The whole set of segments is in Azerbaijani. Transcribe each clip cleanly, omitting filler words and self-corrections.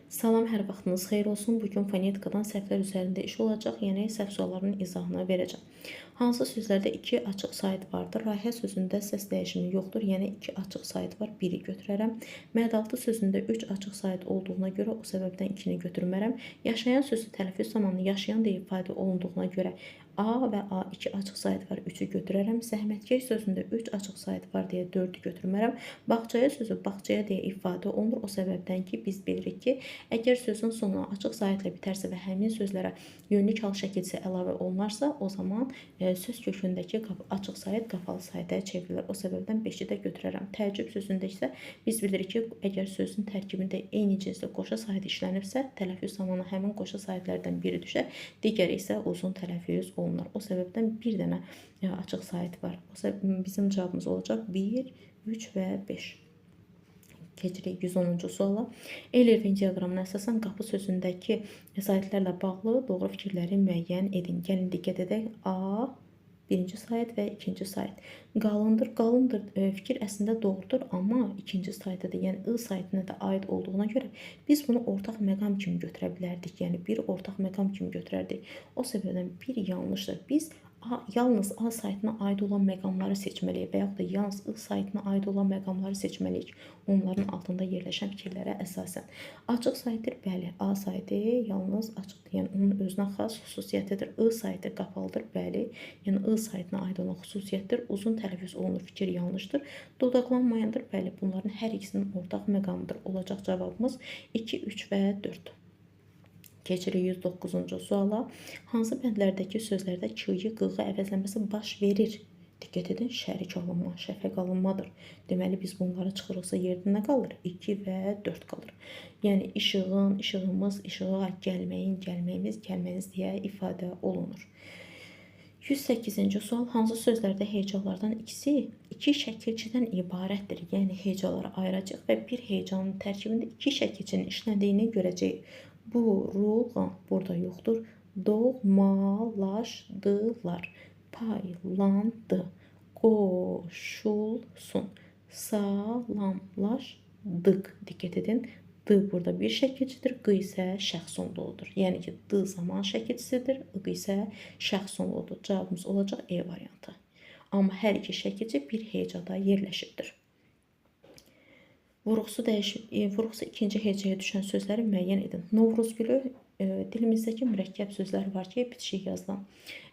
Salam, hər vaxtınız xeyir olsun. Bu gün fonetikadan səhvlər üzərində iş olacaq, yəni səhv suallarının izahını verəcəm. Hansı sözlərdə iki açıq sayt vardır? Rayhə sözündə səs dəyişimi yoxdur, yəni iki açıq sayt var, biri götürərəm. Mədaltı sözündə 3 açıq sayt olduğuna görə o səbəbdən 2-ni götürmərəm. Yaşayan sözü tələffüz zamanı yaşayan deyə ifadə olunduğuna görə A və A 2 açıq sayt var, 3-ü götürərəm. Zəhmətkeş sözündə 3 açıq sayt var deyə 4-ü götürmərəm. Bağçaya sözü bağçaya deyə ifadə olunur. O səbəbdən ki, biz bilirik ki, əgər sözün sonu açıq saytla bitərsə və həmin sözlərə yönlük hal şəkilçisi əlavə olunarsa, o zaman söz kökündəki açıq sayt qapalı sayta çevrilir. O səbəbdən 5-i də götürərəm. Təəccüb sözündə isə biz bilirik ki, əgər sözün tərkibində eyni cinsli qoşa sayt işlənibsə, tələffüz zamanı həmin qoşa saytlardan biri düşər, digəri isə uzun tələffüz olunur. O səbəbdən bir dənə açıq sayt var. O səbəbdən bizim cavabımız olacaq 1, 3 və 5. Keçirik 110-cu suala. Euler-Venn diaqramına əsasən qapı sözündəki saytlarla bağlı doğru fikirləri müəyyən edin. Gəlin diqqət edək. A, birinci sayt və ikinci sayt. Qalındır, qalındır fikir əslində doğrudur, amma ikinci sayta da, yəni I saytına da aid olduğuna görə biz bunu ortaq məqam kimi götürə bilərdik. Yəni bir ortaq məqam kimi götürərdik. O səbəbdən bir yanlışdır. Biz yalnız A saytına aid olan məqamları seçməliyik və yaxud da yalnız I saytına aid olan məqamları seçməliyik. Onların altında yerləşən fikirlərə əsasən. Açıq saytdır, bəli, A saytı yalnız açıqdır, yəni onun özünə xas xüsusiyyətidir. I saytı qapalıdır, bəli, yəni I saytına aid olan xüsusiyyətdir. Uzun tələffüz olunur, fikir yanlışdır. Dodaqlanmayandır, bəli, bunların hər ikisinin ortaq məqamıdır. Olacaq cavabımız 2, 3 və 4. Keçirik 109-cu suala. Hansı bəndlərdəki sözlərdə k-yı q-ğı əvəzləməsi baş verir? Diqqət edin, şərik alınma, şəfəq alınmadır. Deməli, biz bunları çıxırıqsa yerdə nə qalır? 2 və 4 qalır. Yəni, işığın, işığımız, işığa gəlməyin, gəlməyimiz, gəlməyiniz deyə ifadə olunur. 108-ci sual. Hansı sözlərdə hecalardan ikisi iki şəkilçidən ibarətdir? Yəni, hecaları ayıracaq və bir hecanın tərkibində iki şəkilçinin işləndiyini görəcəyik. Burulğan burada yoxdur. Doğmalaşdılar. Paylandı. Qoşulsun. Salamlaşdıq. Diqqət edin. D burada bir şəkilçidir. Q isə şəxs sonluğudur. Yəni ki, D zaman şəkilçisidir. I isə şəxs sonluğudur. Cavabımız olacaq E variantı. Amma hər iki şəkilçi bir hecada yerləşibdir. Vurğusu ikinci hecaya düşən sözləri müəyyən edin. Novruz gülü dilimizdəki mürəkkəb sözlər var ki, bitişik yazılan.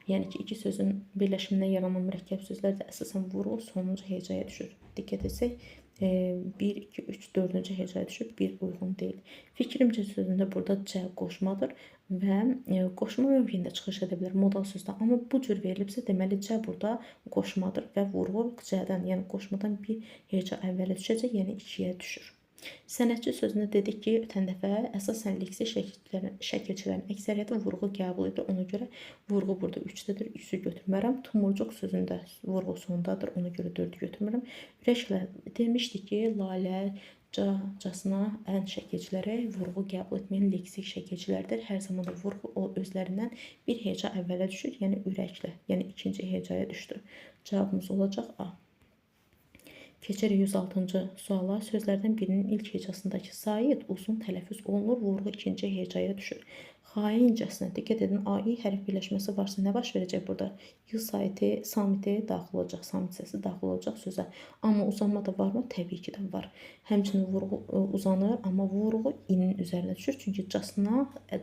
Yəni ki, iki sözün birləşimindən yaranan mürəkkəb sözlər də əsasən vurğu sonuncu hecaya düşür. Diqqət etsək, 1, 2, 3, 4-cü hecaya düşür, 1 uyğun deyil. Fikrimcə sözündə burada C qoşmadır və qoşma mövqeyində çıxış edə bilər modal sözdə. Amma bu cür verilibsə, deməli C burada qoşmadır və vurğu C-dən, yəni qoşmadan bir heca əvvələ düşəcək, yəni 2-yə düşür. Sənətçi sözündə dedik ki, ötən dəfə əsasən leksik şəkilçilərin əksəriyyəti vurğu qəbul edir. Ona görə vurğu burada 3-dədir, 3-ü götürmərəm. Tumurcuq sözündə vurğu sondadır, ona görə 4-ü götürmürəm. Ürəklə demişdik ki, lalə, casına, ən şəkilçilərə vurğu qəbul etməyən leksik şəkilçilərdir. Hər zaman da vurğu o özlərindən bir heca əvvələ düşür, yəni ürəklə, yəni ikinci hecaya düşdü. Cavabımız olacaq A. Keçirik 106-cı suala. Sözlərdən birinin ilk hecasındakı sait uzun tələffüz olunur, vurğu ikinci hecaya düşür. Xaincəsinə, diqqət edin, AI hərf birləşməsi varsa nə baş verəcək burada? Y saiti, samiti daxil olacaq, samit səsi daxil olacaq sözə. Amma uzanma da varmı? Təbii ki də var. Həmçinin vurğu uzanır, amma vurğu inin üzərinə düşür. Çünki casına,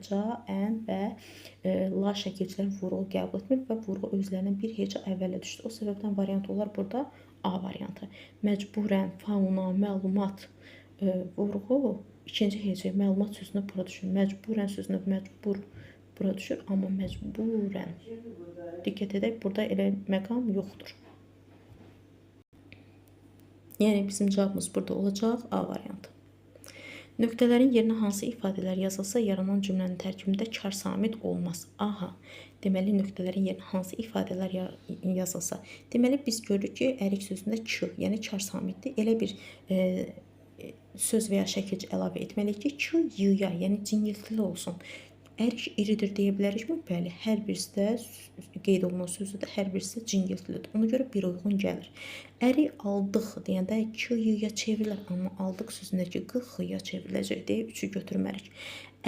ca, ən və la şəkilçilər vurğu qəbul etmir və vurğu özlərindən bir heca əvvələ düşdü. O səbəbdən variant olar burada A variantı. Məcburən, fauna, məlumat, vurğu ikinci hecaya məlumat sözünə bura düşür. Məcburən sözünə məcbur bura düşür, amma məcburən. Diqqət edək, burada elə məqam yoxdur. Yəni bizim cavabımız burada olacaq A variantı. Nöqtələrin yerinə hansı ifadələr yazılsa, yaranan cümlənin tərkibində kar samit olmaz. Aha, deməli nöqtələrin yerinə hansı ifadələr yazılsa. Deməli biz görürük ki, ərik sözündə k, yəni kar samitdir. Elə bir söz və ya şəkilçi əlavə etməliyik ki, k, y-ya, yəni cingiltili olsun. Ərik iridir deyə bilərikmi? Bəli, hər birisi də qeyd olunan sözdə də hər birisi cingiltilidir. Ona görə bir uyğun gəlir. Ərik aldıq deyəndə K-ya çevrilir, amma aldıq sözündəki Q X-ya çevriləcək deyə 3-ü götürmərik.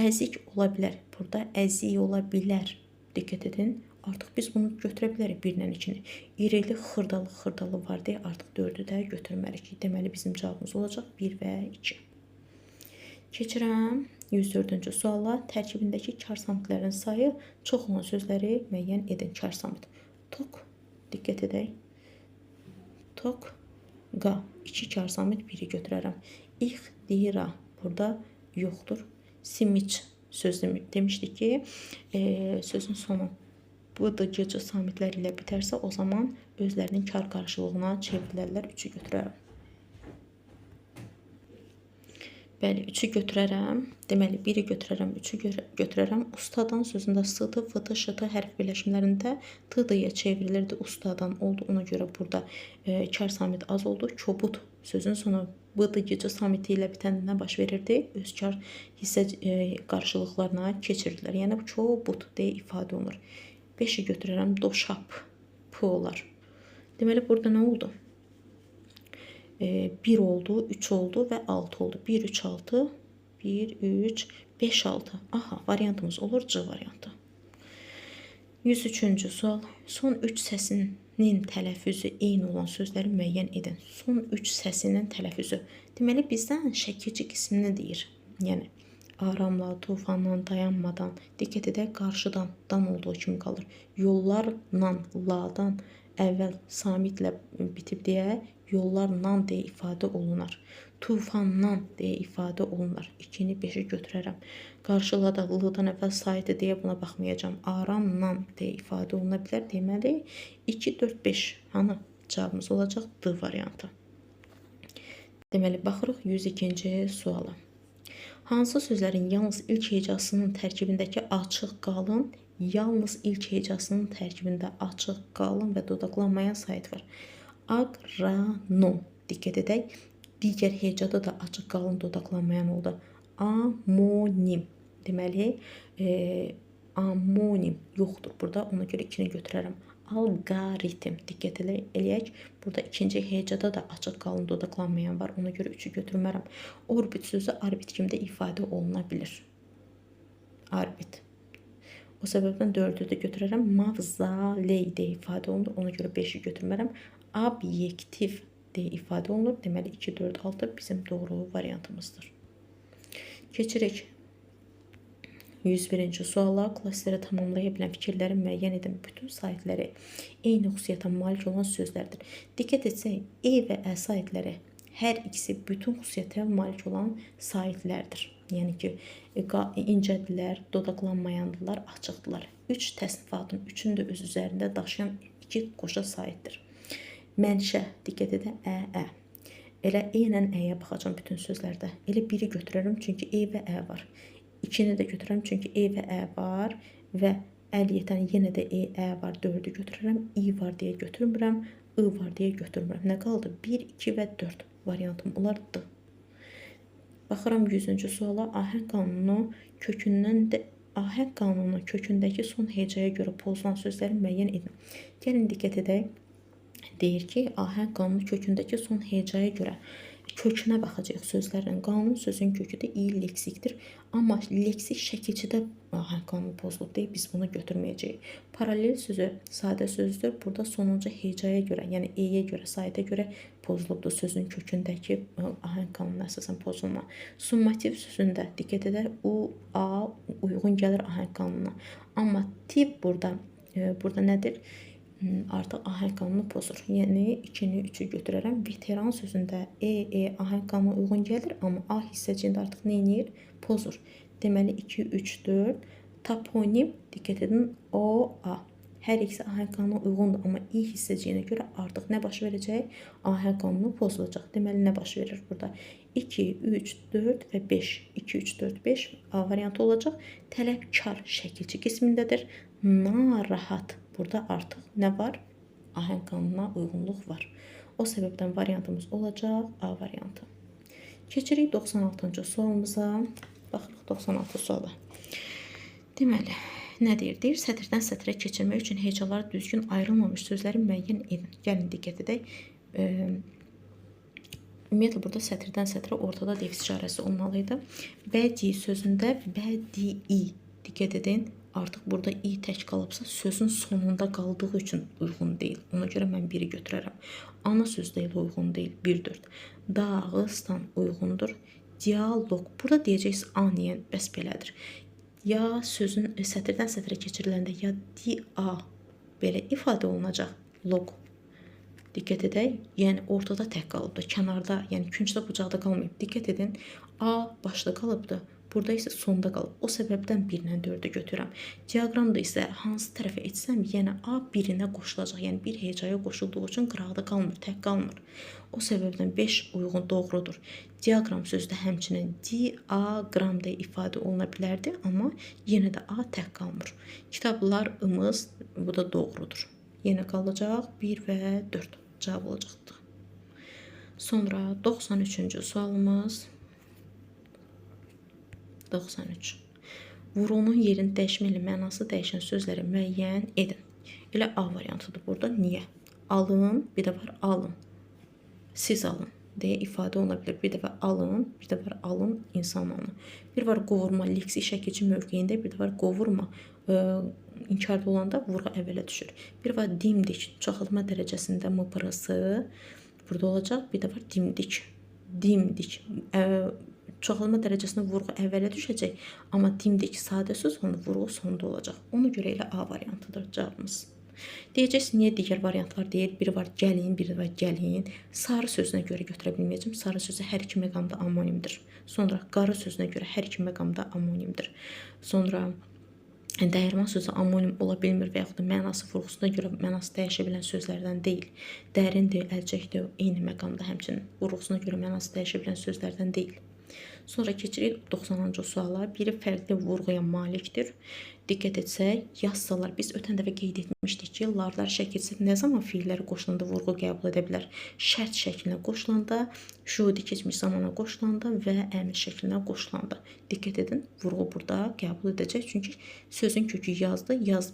Əzik ola bilər. Burada əzik ola bilər. Diqqət edin. Artıq biz bunu götürə bilərik 1 ilə 2-ni. İrili, xırdalı, xırdalı var deyə artıq 4-ü də götürmərik. Deməli, bizim cavabımız olacaq 1 və 2. Keçirəm 104-cü suala. Tərkibindəki kar samitlərin sayı çox olan sözləri müəyyən edin. Kar samit. Tok, diqqət edək. Tok, qa. 2 kar samit, 1-i götürərəm. İxtira burada yoxdur. Simiç sözü demişdik ki, sözün sonu B, D, C, C samitlər ilə bitərsə, o zaman özlərinin kar qarşılığına çevrilərlər. 3-ü götürərəm. Bəli, 3-ü götürərəm. Deməli, 1-i götürərəm, 3-ü götürərəm. Ustadan sözündə S, T, F, T, Ş, T hərf birləşimlərində T, D-yə çevrilirdi. Ustadan oldu. Ona görə burada kar samit az oldu. Kobud sözün sonu B, D, G, C samiti ilə bitəndə nə baş verirdi? Öz kar hissə qarşılıqlarına keçirdilər. Yəni, kobud deyə ifadə olunur. 5-i götürərəm, doşap, P olar. Deməli, burada nə oldu? 1 oldu, 3 oldu və 6 oldu. 1, 3, 6, 1, 3, 5, 6. Aha, variantımız olur C variantı. 103-cü sual. Son 3 səsinin tələffüzü eyni olan sözləri müəyyən edin. Son 3 səsinin tələffüzü. Deməli, bizdən şəkilçi qismini deyir. Yəni, aramla, tufanla, dayanmadan, diqqət edək, qarşıdan, dan olduğu kimi qalır. Yollarla, ladan əvvəl samitlə bitib deyə yollarla deyə ifadə olunar. Tufanla deyə ifadə olunar. 2-ni 5-i götürərəm. Qarşılada l-dan əvvəl saydı deyə buna baxmayacağam. Aramla deyə ifadə oluna bilər. Deməli, 2, 4, 5. Hanı? Cavabımız olacaq D variantı. Deməli, baxırıq 102-ci suala. Hansı sözlərin yalnız ilk hecasının tərkibindəki açıq qalın, yalnız ilk hecasının tərkibində açıq qalın və dodaqlanmayan sayt var? Agronom. Diqqət edək. Digər hecada da açıq qalın dodaqlanmayan oldu. Amonim. Deməli, amonim yoxdur burada. Ona görə 2-ni götürərəm. Alqoritm. Diqqət eləyək. Burada ikinci hecada da açıq qalın dodaqlanmayan var. Ona görə 3-ü götürmərəm. Orbit sözü orbit kimi də ifadə oluna bilir. Orbit. O səbəbdən 4-ü də götürərəm. Mavzoley deyə ifadə olunur. Ona görə 5-i götürmərəm. Obyektiv deyə ifadə olunur. Deməli, 2, 4, 6 bizim doğru variantımızdır. Keçirik 101-ci suala. Klasterə tamamlaya bilən fikirləri müəyyən edən bütün saitləri eyni xüsusiyyətə malik olan sözlərdir. Diqqət etsək, E və Ə saitləri hər ikisi bütün xüsusiyyətə malik olan saitlərdir. Yəni ki, incədirlər, dodaqlanmayandırlar, açıqdırlar. 3 təsnifatın üçünü də öz üzərində daşıyan 2 qoşa saitdir. Mənşə, diqqət edək, Ə, Ə. Elə E ilə Əyə baxacağam bütün sözlərdə. Elə biri götürərəm, çünki E və Ə var. 2-ni də götürərəm, çünki E və Ə var və əliyyətən yenə də E, Ə var. 4-ü götürərəm. İ var deyə götürmürəm, I var deyə götürmürəm. Nə qaldı? 1, 2 və 4 variantım olar D. Baxıram 100-cü suala. Ahəng qanunu kökündən də ahəng qanunu kökündəki son hecaya görə pozulan sözləri müəyyən edin. Gəlin diqqət edək. Deyir ki, ahəng qanunu kökündəki son hecaya görə kökünə baxacağıq sözlərin. Qanun sözün kökü də i leksikdir. Amma leksik şəkilçidə ahəng qanunu pozulub deyə biz bunu götürməyəcəyik. Paralel sözü sadə sözdür. Burada sonuncu hecaya görə, yəni e-yə görə, sayda görə pozulubdur sözün kökündəki ahəng qanununa əsasən pozulma. Summativ sözündə diqqət edək, u, a uyğun gəlir ahəng qanununa. Amma tiv burada nədir? Artıq ahəng qanunu pozur. Yəni 2-ni, 3-ü götürərəm. Veteran sözündə e, e ahəng qanununa uyğun gəlir, amma a hissəciyində artıq nə eləyir? Pozur. Deməli 2, 3, 4. Toponim, diqqət edin, o, a. Hər ikisi ahəng qanununa uyğundur, amma i hissəciyinə görə artıq nə baş verəcək? Ahəng qanunu pozulacaq. Deməli nə baş verir burada? 2, 3, 4 və 5. 2, 3, 4, 5 A variantı olacaq. Tələbkar şəkilçi qismindədir. Narahat. Burada artıq nə var? Ahəng qanununa uyğunluq var. O səbəbdən variantımız olacaq A variantı. Keçirik 96-cı sualımıza. Baxırıq 96 suala. Deməli, nə deyir? Deyir, sətirdən sətirə keçirmək üçün hecaları düzgün ayrılmamış sözləri müəyyən edin. Gəlin diqqət edək. Ümumiyyətlə, burada sətirdən sətirə ortada defis işarəsi olmalı idi. Bədii sözündə bədii, diqqət edin. Artıq burada i tək qalıbsa, sözün sonunda qaldığı üçün uyğun deyil. Ona görə mən 1-i götürərəm. Ana sözü də elə uyğun deyil. 1-4. Dağıstan uyğundur. Dialoq. Burada deyəcəksiniz A niyə? Bəs belədir. Ya sözün sətirdən sətirə keçiriləndə ya dia belə ifadə olunacaq. Loq. Diqqət edək. Yəni ortada tək qalıbdır. Kənarda, yəni küncdə bucaqda qalmayıb. Diqqət edin. A başda qalıbdır. Burada isə sonda qalıb. O səbəbdən 1 ilə 4-ü götürürəm. Diaqramda isə hansı tərəfə etsəm, yenə A birinə qoşulacaq. Yəni bir hecaya qoşulduğu üçün qıraqda qalmır, tək qalmır. O səbəbdən 5 uyğun doğrudur. Diaqram sözü də həmçinin diaqram deyə ifadə oluna bilərdi, amma yenə də A tək qalmır. Kitablarımız, bu da doğrudur. Yenə qalacaq 1 və 4 cavab olacaqdır. Sonra 93-cü sualımız. 93. Vurğunun yerini dəyişmə ilə mənası dəyişən sözləri müəyyən edin. Elə A variantıdır burada. Niyə? Alın, bir də var alın. Siz alın deyə ifadə oluna bilər. Bir də var alın, bir də var alın insanını. Bir var qovurma leksik şəkilçi mövqeyində, bir də var qovurma inkarda olanda vurğu əvvələ düşür. Bir var dimdik, çoxaltma dərəcəsində mprısı burada olacaq. Bir də var dimdik. Dimdik. Çoxalma dərəcəsində vurğu əvvələ düşəcək, amma dimdik sadə söz onun vurğu sonda olacaq. Ona görə elə A variantıdır cavabımız. Deyəcəksiniz, niyə digər variantlar deyil? Biri var gəlin, biri var gəlin. Sarı sözünə görə götürə bilməyəcəm. Sarı sözü hər iki məqamda amonimdir. Sonra qarı sözünə görə hər iki məqamda amonimdir. Sonra dəyirman sözü amonim ola bilmir və yaxud da mənası vurğusuna görə mənası dəyişə bilən sözlərdən deyil. Dərindir, əlcəkdir, eyni məqamda həmçinin vurğusuna görə mənası dəyişə bilən sözlərdən deyil. Sonra keçirik 90-cı suala. Biri fərqli vurğuya malikdir. Diqqət etsək, yazsalar, biz ötən dəfə qeyd etmişdik ki, larlar şəkilsi nə zaman fiilləri qoşulanda vurğu qəbul edə bilər? Şərt şəklinə qoşulanda, şuudi keçmiş zamana qoşulanda və əmr şəklinə qoşulanda. Diqqət edin, vurğu burada qəbul edəcək. Çünki sözün kökü yazdı, yaz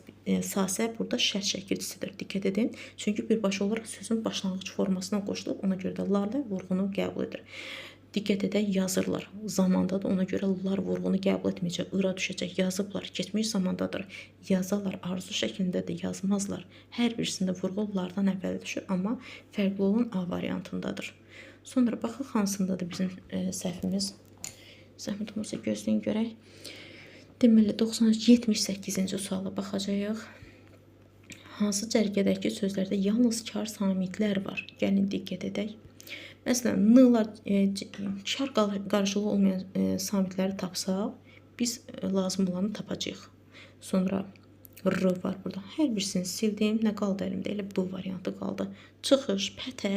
sasə burada şərt şəkilçisidir. Diqqət edin, çünki birbaşa olaraq sözün başlanğıc formasına qoşulub, ona görə də larla vurğunu qəbul edir. Diqqət edək, yazırlar. Zamanda da ona görə lar vurğunu qəbul etməyəcək, ıra düşəcək. Yazıblar, keçmiş zamandadır. Yazalar, arzu şəklindədir, yazmazlar. Hər birisində vurğu lardan əvvəl düşür, amma fərqli olan A variantındadır. Sonra baxaq hansındadır bizim səhvimiz. Zəhmət olmasa gözləyin görək. Deməli, 78-ci suala baxacağıq. Hansı cərgədəki sözlərdə yalnız kar samitlər var? Gəlin diqqət edək. Məsələn, n-lar kar qarşılığı olmayan samitləri tapsaq, biz lazım olanı tapacağıq. Sonra R var burada. Hər birisini sildim. Nə qaldı əlimdə? Elə B variantı qaldı. Çıxış, pətə,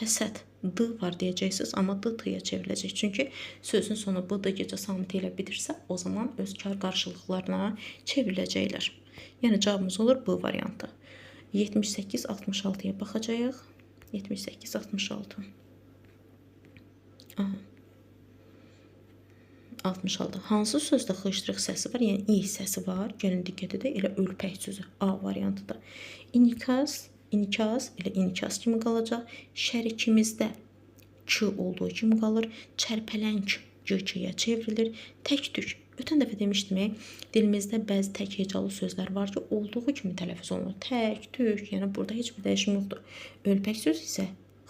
həsəd. D var deyəcəksiniz, amma D T-yə çevriləcək. Çünki sözün sonu B, D gecə samiti ilə bitirsə, o zaman öz kar qarşılıqlarına çevriləcəklər. Yəni cavabımız olur B variantı. 78-66-ya baxacağıq. 78-66. Aha. 66. Hansı sözdə xışdırıq səsi var? Yəni i səsi var. Gəlin diqqət edək. Elə ölpək sözü A variantıdır. İnikas, inikas, elə inikas kimi qalacaq. Şərikimizdə k olduğu kimi qalır. Çərpələnk c-yə çevrilir. Tək-tük. Ötən dəfə demişdim, dilimizdə bəzi tək hecalı sözlər var ki, olduğu kimi tələffüz olunur. Tək, tük, yəni burada heç bir dəyişim yoxdur. Ölpək sözü isə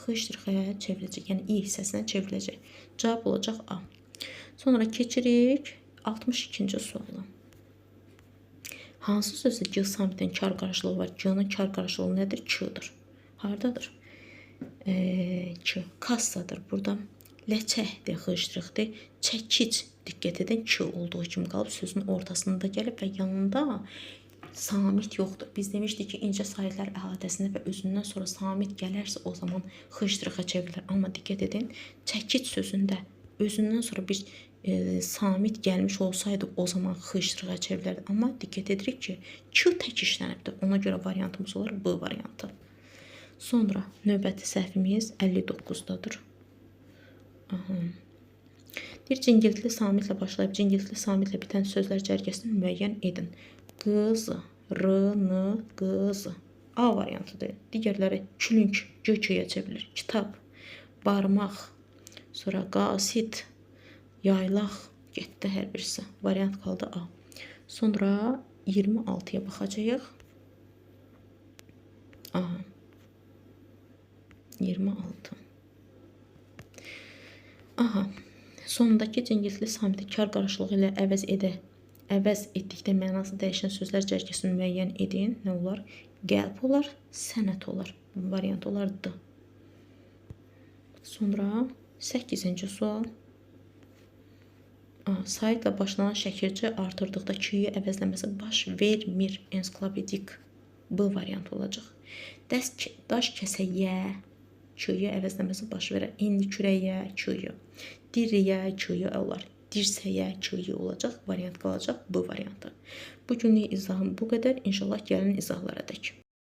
xışdırxaya çevriləcək, yəni i hissəsinə çevriləcək. Cavab olacaq A. Sonra keçirik 62-ci suala. Hansı sözdə G samitin kar qarşılığı var? G-nin kar qarşılığı nədir? K-dır. Hardadır? K. Kassadır burada. Ləçəkdir, xışdırıqdır. Çəkic, diqqət edin, K olduğu kimi qalıb sözün ortasında gəlib və yanında samit yoxdur. Biz demişdik ki, incə saitlər əhatəsində və özündən sonra samit gələrsə, o zaman xışdırıxa çevrilir. Amma diqqət edin, çəkic sözündə özündən sonra bir samit gəlmiş olsaydı, o zaman xışdırıxa çevrilərdi. Amma diqqət edirik ki, K tək işlənibdir. Ona görə variantımız olar B variantı. Sonra növbəti səhvimiz 59-dadır. Aha. Deyir, cingiltili samitlə başlayıb cingiltili samitlə bitən sözlər cərgəsini müəyyən edin. Qız, r, n, qız. A variantıdır. Digərləri külünk, G-K-yə çevrilir. Kitab, barmaq, sonra qasid, yaylaq getdi hər birisi. Variant qaldı A. Sonra 26-ya baxacağıq. Aha. 26. Aha. Sondakı cingiltili samiti kar qarışıqlığı ilə əvəz etdikdə mənası dəyişən sözlər cərgəsini müəyyən edin. Nə olar? Qəlb olar, sənət olar. Variant olar D. Sonra 8-ci sual. Saitlə başlanan şəkilcə artırdıqda Q-yu əvəzləməsi baş vermir. Ensiklopedik B variantı olacaq. Daş kəsəyə Q-yu əvəzləməsi baş verər. Enli kürəyə Q-yu. Diriyə Q-yu olar. Dirsəyə Q-yu olacaq. Variant qalacaq B variantı. Bugünlük izahım bu qədər. İnşallah gəlin izahlara dək.